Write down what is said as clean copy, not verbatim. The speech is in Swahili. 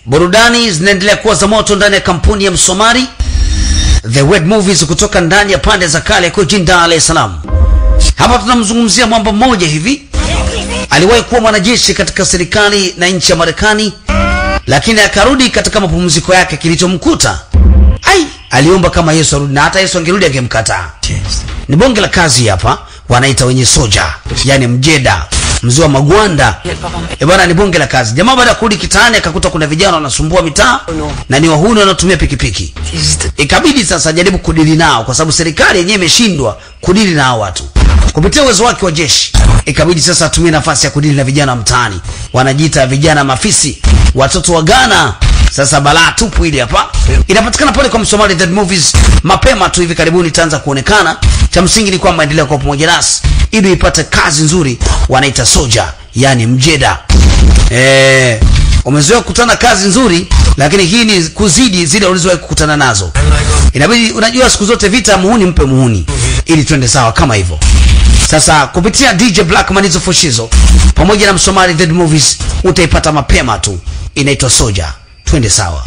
Burudani zinaendelea kuwa za moto ndani ya kampuni ya Msomali The Word Movies kutoka ndani ya pande za kale kwa jijini Dar es Salaam. Hapa tunamzungumzia mwamba mmoja hivi. Aliwahi kuwa mwanajeshi katika serikali na nchi ya Marekani, lakini akarudi katika mapumziko yake. Kilichomkuta, ai, aliomba kama Yesu arudi, na hata Yesu angerudi angemkataa. Ni bonge la kazi hapa, wanaita wenye soja, yani mjeda, mzee wa magwanda. E bwana, ni bonge la kazi. Jamaa baada ya kurudi kitaani akakuta kuna vijana wanasumbua mitaa na ni wahuni wanaotumia pikipiki. Ikabidi sasa ajaribu kudili nao kwa sababu serikali yenyewe imeshindwa kudili na hao watu. Kupitia uwezo wake wa jeshi, ikabidi sasa atumie nafasi ya kudili na vijana mtaani. Wanajiita vijana mafisi, watoto wa Ghana. Sasa balaa tupu hili hapa. Inapatikana pale kwa Msomali The Movies mapema tu hivi karibuni itaanza kuonekana. Cha msingi ni kwamba endelea kwa pamoja nasi ili ipate kazi nzuri, wanaita soja, yani mjeda. Umezoea kukutana kazi nzuri, lakini hii ni kuzidi zile ulizowahi kukutana nazo. Inabidi, unajua siku zote vita muhuni mpe muhuni ili twende sawa kama hivyo. Sasa kupitia DJ Black Manizo Foshizo pamoja na Msomali The Movies utaipata mapema tu. Inaitwa Soja. Twende sawa.